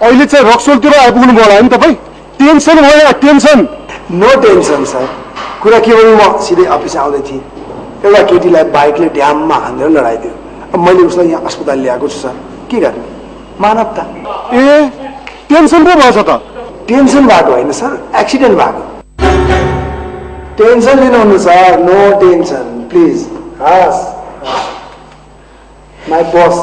अहिले चाहिँ रक्सोलतिर आइपुग्नु भयो होला नि तपाईँ? टेन्सन भयो टेन्सन। No tension sir. कुरा के भने म सिधै अफिस आउँदै थिएँ, एउटा केटीलाई बाइकले ड्याममा हानेर लडाइदियो। अब मैले उसलाई यहाँ अस्पताल ल्याएको छु सर। के गर्ने, मानवता। ए टेन्सन पो भएछ त? टेन्सन भएको होइन सर, एक्सिडेन्ट भएको। टेन्सन लिनुहुन्न सर, नो टेन्सन प्लिज। हस् माई बस।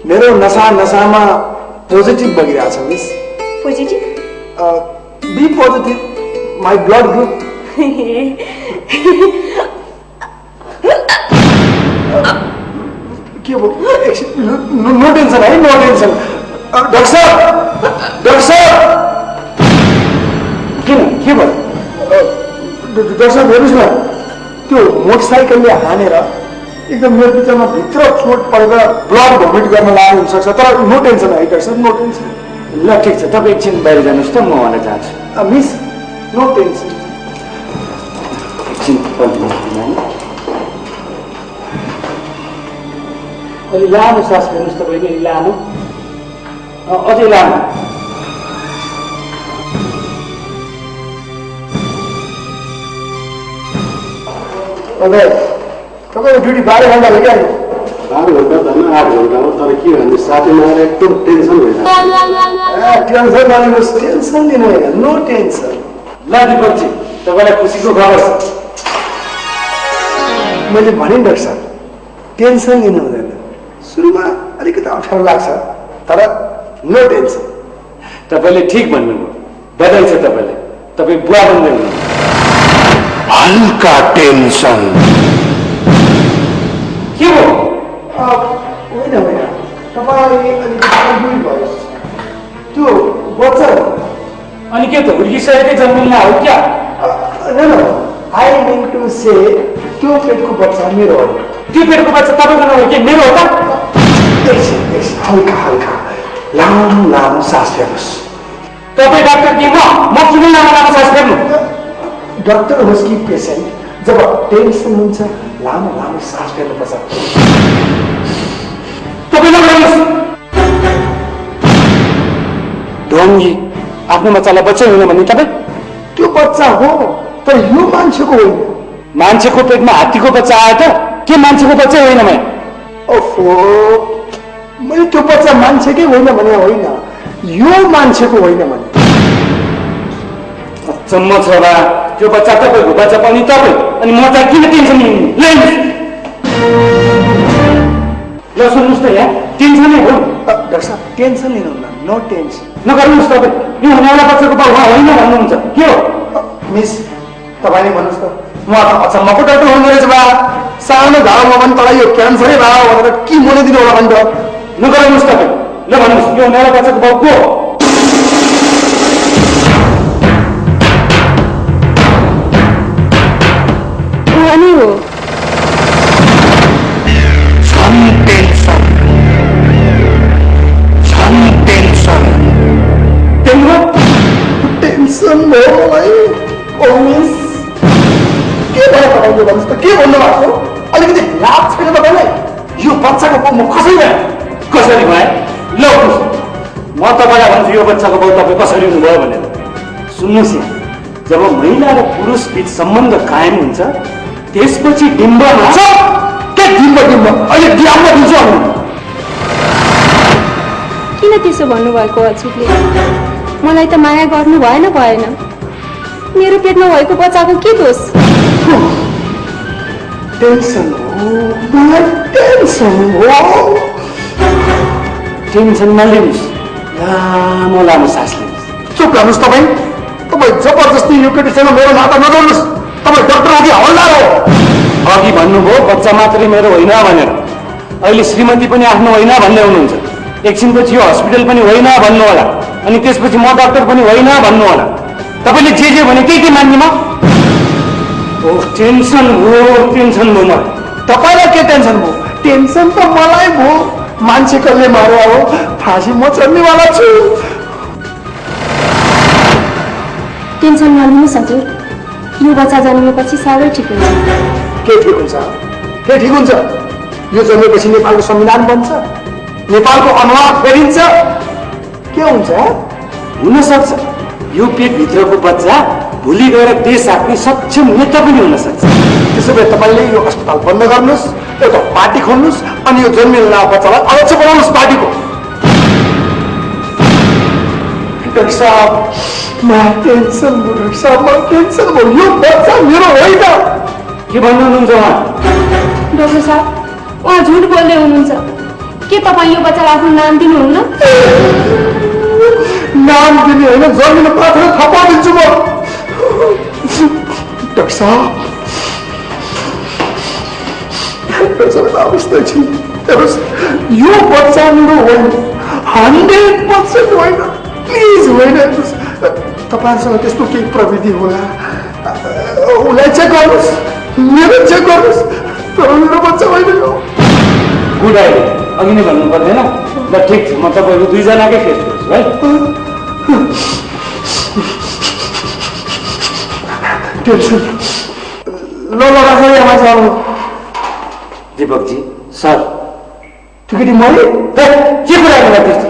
मेरो नसामा पोजिटिभ बगिरहेछ miss. Positive? B positive, my blood group. के भयो? नो टेन्सन है, नो टेन्सन। डाक्टर साहब, डाक्टर साहब। किन के भयो? डाक्टर साहब हेर्नुहोस् न, त्यो मोटरसाइकलले हानेर एकदम मेरो पिछामा भित्र चोट परेर ब्लड भोमिट गर्न लाग्नु हुनसक्छ। तर नो टेन्सन है डाक्टर साहब, नो टेन्सन। ल ठिक छ, तपाईँ एकछिन बाहिर जानुहोस् त, म उहाँलाई जान्छु। Miss no tension. एकछिन अलि लामो सास फेर्नुहोस् तपाईँले, लामो, अझै लामो। तपाईँको ड्युटी 12 घन्टा हो क्या? 12 घन्टा त होइन, 8 घन्टा हो। तर के भन्ने साथीमा एकदम टेन्सन भइरहेको। टेन्सन नलिनुहोस्, टेन्सन लिनु होइन, नो टेन्सन। ल दिपकजी, तपाईँलाई खुसीको खबर छ। मैले भने नि डाक्टर साहब, टेन्सन लिनु हुँदैन। सुरुमा अलिकति अप्ठ्यारो लाग्छ, तर नो टेन्सन। तपाईँले ठिक भन्नुभयो, बधाई छ तपाईँलाई, तपाईँ बुवा बन्दै हुनुहुन्छ। हल्का टेन्सन के हो? होइन होइन, तपाईँ अलिकति भयो। त्यो बच्चा अनि के त हुर्किसकेकै जन्मिला हो क्या? आई मिन टु से त्यो पेटको बच्चा मेरो हो। त्यो पेटको बच्चा तपाईँको नहो कि मेरो हो त? हल्का हल्का लामो लामो सास फेर्नुहोस्। तपाईँ डाक्टर कि म किन लामो लामो सास फेर्नु? डक्टर होस् कि पेसेन्ट, जब टेन्सन हुन्छ लामो लामो सास फेर्नुपर्छ। तपाईँ नगर्नुहोस्। ढोङ्गी, आफ्नो बच्चालाई बच्चै होइन भन्ने तपाईँ? त्यो बच्चा हो, तर यो मान्छेको होइन। मान्छेको पेटमा हात्तीको बच्चा आयो त? के मान्छेको बच्चै होइन म? ओहो, मैले त्यो बच्चा मान्छेकै होइन भने होइन, यो मान्छेको होइन भने। अचम्म छ बा, त्यो बच्चा तपाईँको बच्चा पनि तपाईँ, अनि म चाहिँ किन टेन्सन लिनु? ल सुन्नुहोस् त यहाँ, टेन्सनै हो। डाक्टर साहब टेन्सन लिनुहुन्न, नो टेन्सन। नगर्नुहोस् तपाईँ, यो हुनेवाला बच्चाको बाउ उहाँ होइन भन्नुहुन्छ। के हो? मिस तपाईँले भन्नुहोस् त, उहाँ त अचम्मको डाक्टर हुनुहुँदो रहेछ बा। सानो घाउमा पनि तँलाई यो क्यान्सरै भयो भनेर के मनाइदिनु होला भने त? नगर्नुहोस् तपाईँ, ल भन्नुहोस्, यो हुनेवाला बच्चाको बाउ को हो? अनि हो टेन्सन भयो मलाई। ओ मिस के भयो तपाईँले भन्नुहोस् त, के भन्नु भएको? अलिकति लाभ छैन तपाईँलाई? यो बच्चाको बाउ म कसरी भयो? कसरी भयो? ल म तपाईँलाई भन्छु यो बच्चाको बाउ तपाईँ कसरी हुनुभयो भनेर। सुन्नुहोस् यहाँ, जब महिला र पुरुष बीच सम्बन्ध कायम हुन्छ त्यसपछि डिम्बमा के डिम्ब अहिले ड्याममा दिन्छु। किन त्यसो भन्नुभएको हजुरले? मलाई त माया गर्नु भएन? मेरो पेटमा भएको बच्चाको के दोष? टेन्सन हो, टेन्सन नलिनुहोस्, लामो लामो सास लिनुहोस्। चुप गर्नुहोस् तपाईँ। जबरजस्ती यो केटीसँग मेरो नाता नगर्नुहोस्। तपाईँ डाक्टर हो कि हवलदार हो? अघि भन्नुभयो बच्चा मात्रै मेरो होइन भनेर, अहिले श्रीमती पनि आफ्नो होइन भन्दै हुनुहुन्छ। एकछिनपछि यो हस्पिटल पनि होइन भन्नु होला, अनि त्यसपछि म डाक्टर पनि होइन भन्नु होला। तपाईँले जे भने त्यही मान्ने म? टेन्सन भयो मलाई। तपाईँलाई के टेन्सन भयो? टेन्सन त मलाई भयो। मान्छे कसले मारे हो, फाँसी म चढ्नेवाला छु। टेन्सन नलिनुहोस् हजुर, यो बच्चा जन्मेपछि साह्रै ठिक हुन्छ। के ठिक हुन्छ? फेरि ठिक हुन्छ। यो जन्मेपछि नेपालको संविधान बन्छ, नेपालको अनुहार फेरिन्छ, के हुन्छ? हुन सक्छ यो पेटभित्रको बच्चा भोलि गएर देश हाँक्ने सक्षम नेता पनि हुन सक्छ। त्यसो भए तपाईँले यो अस्पताल बन्द गर्नुहोस्, एउटा पार्टी खोल्नुहोस् अनि यो जन्मिएला बच्चालाई अध्यक्ष बनाउनुहोस् पार्टीको। डाक्टर साहब मलाई टेन्सन भयो, डाक्टर साहब मलाई टेन्सन भयो, यो बच्चा मेरो होइन। के भन्नुहुन्छ उहाँ? डाक्टर साहब उहाँ झुट बोल्दै हुनुहुन्छ। के तपाईँ यो बच्चालाई आफ्नो नाम दिनुहुन्न? नाम दिने होइन, जमिन पाथर थपा दिन्छु म। डाक्टर साहब अवस्था छ, हेर्नुहोस् यो बच्चा मेरो होइन, 100% होइन, प्लिज होइन। तपाईँहरूसँग त्यस्तो केही प्रविधि होला, उसलाई चेक गर्नुहोस्, मेरो चेक गर्नुहोस्, तर मेरो बच्चा होइन यो। गुड आइडिया, अघि नै भन्नु पर्दैन। ल ठिक छ, म तपाईँहरू दुईजनाकै फेस गर्छु है। टेन्सन ल राख यहाँ जानु। दीपकजी सर त्यो केटी मैले के कुरा गर्नु त्यस्तो?